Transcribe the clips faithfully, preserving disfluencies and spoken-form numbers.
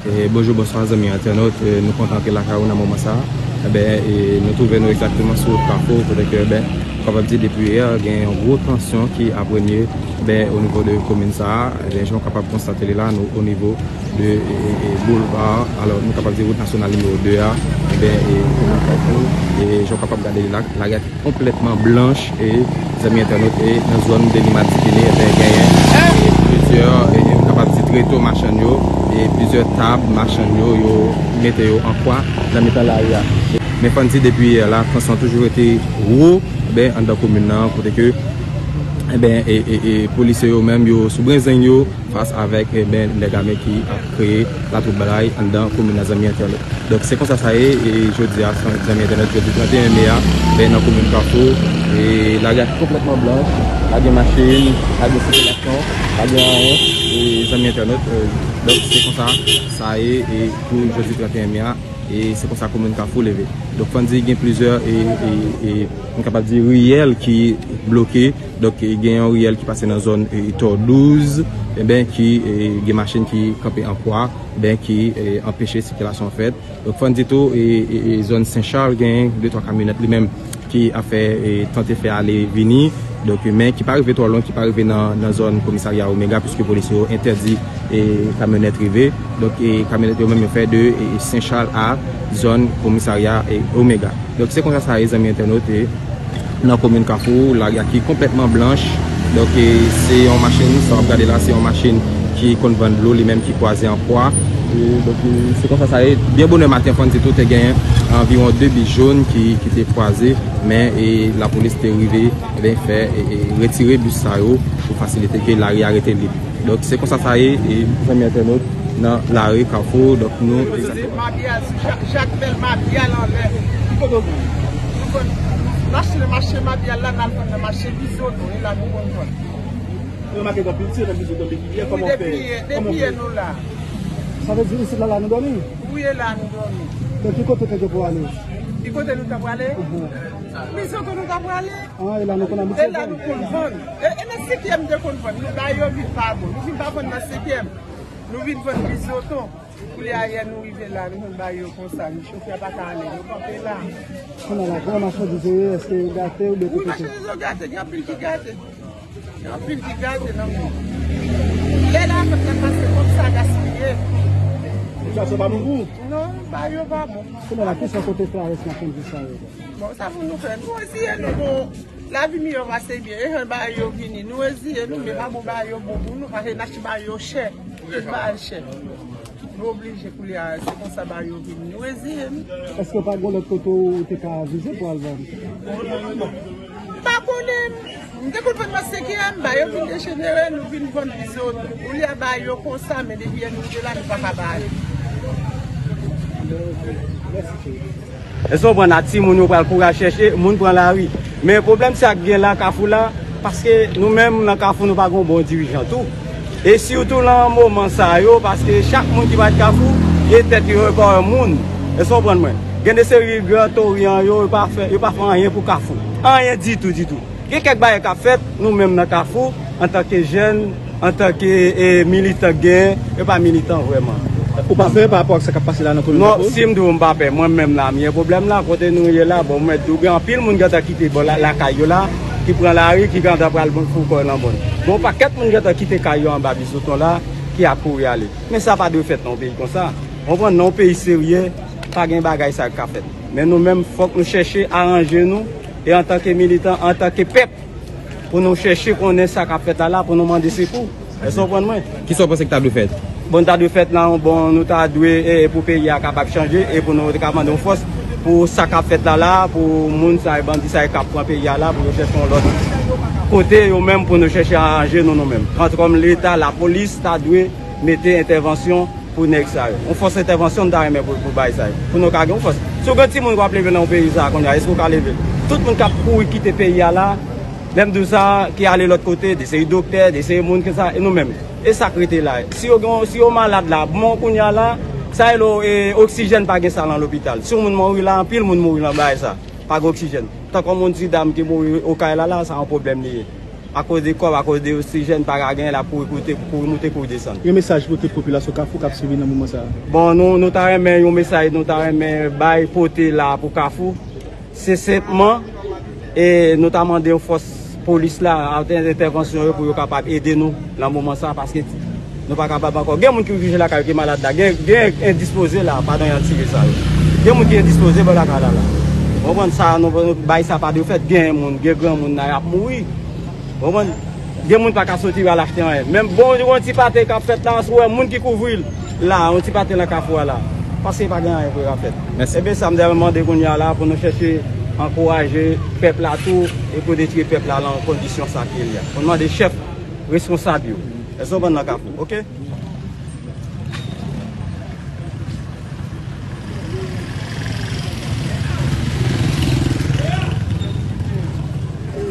E, bonjou, bonswa, zanmi entènot. E, nou kontan antre lakay ou nan moman sa a. Eben, e, nou twouve nou egzakteman sou wout Kafou, kote ke, ben, kapab di depi yè, gen yon gwo tansyon ki ap renye, ben, o nivo de komin sa a. Eben, jan w kapab konstate li la, nou o nivo de, e, e, e, boulva, alò, nou kapab di wout nasyonal nimewo de a, eben, e, komin Kafou, e, jan w kapab gade li la, lari a konplètman blanch, e, zanmi entènot, e, nan zòn Delimat Dipine, eben, genyen, e, plizyè, e, nou kapab di, treto machann yo, e, plizyè tab machann yo, yo mete yo an kwa nan mitan lari a. Men fò n di depi yè la, tansyon toujou rete wo, eben, anndan komin nan, kote ke, eben, e, e, e, polisye yo menm, yo sou brenzeng yo, fas avèk, eben, nèg ame ki ap kreye latwoublay anndan komin nan, zanmi entènot. Donk, se konsa sa ye, e jodi a, zanmi entènot, jodi trannteyen me a, ben, nan komin Kafou, e lari a konplètman blanch, pa gen machin, pa gen sikilasyon, pa gen anyen, e zanmi entènot, e, donk, se konsa sa ye, e pou jodi trannteyen me a, e se konsa komin Kafou leve. Donk, fò n di gen plizyè, e, e, e, nou kapab di riyèl ki bloke. Donk, e, gen yon riyèl ki pase nan zòn, e, Tò douz, eben, ki, e, gen machin ki kanpe an kwa, ben, ki, e, anpeche sikilasyon fèt. Donk, fò n di tou, e, e, e, zòn Sen Chal, gen de twa kamyonèt li menm ki ap fè, e, tante fè ale vini. Donk, men ki pa rive twò lwen, ki pa rive nan, nan zòn komisarya Omega, piske polisye yo entèdi, e, kamyonèt rive. Donk, e, kamyonèt yo menm yo fè de, e, Sen Chal a zòn komisarya, e, Omega. Donk, se konsa sa ye, zanmi entènot, e, nan komin Kafou, lari a ki konplètman blanch. Donk, e, se yon machin, sa w ap gade la, se yon machin ki konn vann dlo, li menm ki kwaze an kwa. E, donk, e, se konsa sa ye. Byen bonè maten, fò n di tou, te genyen anviwon de bis jòn ki, ki te kwaze, men, e, lapolis te rive, eben, fè, e, e, retire bis sa yo pou fasilite ke lari a rete lib. Donk, se konsa sa ye, e, zanmi entènot, nan lari Kafou, donk nou. Mabyal, sou Jak, Jak Bèl Mabyal anlè. Ki kote w vann? Nou vann, nou achte nan mache Mabyal la, n al vann nan mache Bizoto, e la nou konn vann. Ou remake gen anpil tire nan Bizoto depi yè, kòman w fè? Depi yè, depi yè nou la. Sa vle di isit la, la nou dòmi? Wi, e la nou dòmi. Donk, ki kote w te gen pou ale? Ki kote nou ta prale? Mhm. Bizoto nou ta prale. Ah, e la nou konn abitye vann. E la nou konn vann. E, e nan Sekyèm te konn vann. Nou ba yo vin pa bon. Nou vin pa vann nan Sekyèm. Nou vin vann Bizoto. Koulye a yè nou rive la, nou konn ba yo konsa. Nou chofè a pa ka ale. Nou kanpe la. Kounye a la, kòman machandiz yo ye? Èske yo gate oubyen wi, tout kote? Machandiz yo gate. Gen anpil ki gate. Gen anpil ki gate nan men. Lè la fèt la pase konsa gaspiye. Sitiyasyon pa bon pou ou? Non, ba yo pa bon. Kounye a la, kisa kote travès machandiz sa yo? Bon, sa pou nou fè? Nou reziye nou, bon, lavi miyò pase byen. E jan ba yo vini, nou reziye nou, men pa bon ba yo bon pou nou, paske n achte ba yo chè. Tout ba yo chè. Nou oblije koulye a, se konsa ba yo vini. Nou reziye nou. Èske pa gen lòt kote ou te ka vize pou al vann? Bon, non, non. M pa konnen. M te konn vann nan Sekyèm, ba yo vin dejenere, nou vin vann Bizoto. Koulye a ba yo konsa, men depi yè nou rive la, nou pa ka ba yo. Mèsi, cheri. Èske w konprann, a timoun yo pral kouri al chèche, moun pran lari. Men pwoblèm sa k gen la, Kafou la, paske nou menm nan Kafou nou pa gen yon bon dirijan tou. E sitou nan moman sa yo, paske chak moun ki parèt Kafou, e tèt yo e pa yon moun. Èske w konprann mwen? Gen de seri gran tori an yo, yo pa fè, yo pa fè anyen pou Kafou. Anyen ditou, ditou. Gen kèk bagay k ap fèt, nou menm nan Kafou, antanke jèn, antanke, e, militan k genyen, e pa militan vrèman. Ou pa pè pa rapò ak sa k ap pase la nan komin Kafou? Non, si m di w m pa pè, mwen menm la, m gen pwoblèm la, kote nou ye la, bon, m wè tou gen anpil moun gentan kite bò la, lakay yo la, ki pran lari, ki gentan pral fou kò yo nan mòn. Bon, pakèt moun gentan kite kay yo anba Bizoton la, ki ap kouri ale. Men sa pa dwe fèt nan yon peyi konsa. Ou konprann, nan yon peyi serye, pa gen bagay sa yo k ka fèt. Men nou menm, fòk nou chèche aranje nou, e antanke militan, antanke pèp, pou nou chèche konnen sa k ap fèt la la, pou nou mande sekou. Èske w konprann mwen? Kisa w panse ki ta dwe fèt? Bon, ta dwe fèt la, bon, nou ta dwe, e, e pou peyi a kapab chanje, e pou nou te ka mande yon fòs pou sa k ap fèt la la, pou moun sa yo, bandi sa yo k ap pran peyi a la, pou yo chèche yon lòt kote, yo menm, pou nou chèche aranje nou, nou menm. Kantwòm Leta, lapolis, ta dwe mete entèvansyon pou nèg sa yo. Yon fòs entèvansyon, m ta renmen pou, pou bagay sa yo. Pou nou ka gen yon fòs. Si w gen timoun k ap leve nan yon peyi sa a kounye a, èske w ka leve l? Tout moun k ap kouri kite peyi a la, lè m di w sa, ki ale lòt kote, de seri doktè, de seri moun konsa, e nou menm. E sa k rete la. Si yo gen, si yo malad la, bon, kounye a la, sa rele, e, oksijèn pa gen sa nan lopital. Si yon moun mouri la, anpil moun mouri nan bagay sa. Pa gen oksijèn. Tankou yon moun ti dam ki mouri Okay la, la, sa yon pwoblèm li ye. Akoz de kòb, akoz de oksijèn, pa ka genyen la pou rekrite, pou remoute, pou desann. Yon mesaj pou tout popilasyon Kafou k ap swiv nan moman sa a. Bon, nou, nou ta renmen yon mesaj, nou ta renmen bay pote la pou Kafou. Se senpman, e nou ta mande yon fòs polis la, entèvansyon yo pou yo kapab ede nou nan moman sa, paske nou pa kapab ankò. Gen moun ki rije lakay yo ki malad la, gen, gen endispoze la, padan y ap tire sa yo. Gen moun ki endispoze bò lakay la la. Ou konprann sa, nou, nou bay sa pa dwe fèt, gen moun, gen granmoun la y ap mouri. Ou konprann? Gen moun pa ka soti al achte anyen. Menm bon, yon ti pate k ap fèt la, si w wè moun ki kouvri l la, yon ti pate nan kafou a la. Paske pa gen anyen pou yo ka fèt. Mèsi. Ebyen, sa m te mande kounye a la, pou nou chèche ankouraje pèp la tou, e pou retire pèp la nan kondisyon sa ke l ye a. Pou n mande chèf responsab yo. Èske w konprann nan kafou? Oke?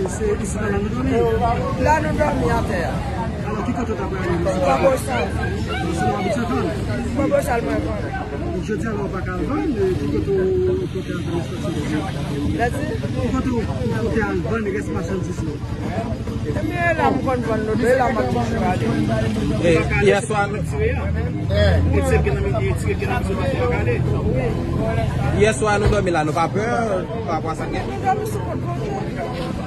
E se isi la nou dòmi? La nou dòmi atè a. Alò, ki kote w ta prale? Bò Bosal. Se nou abitye vann? Bò Bosal mwen vann. Donk, jodi a la, ou pa ka al vann, e ki kote w, ou te al vann rès machandiz yo? Lè di? Ki kote w, ou te al vann rès machandiz yo? Ebyen, la m konn vann lòt, e la m ap vann. E, yè swa nou, yè swa nou dòmi la, nou pa pè pa rapò a sa k gen? Nou dòmi sou kont kote.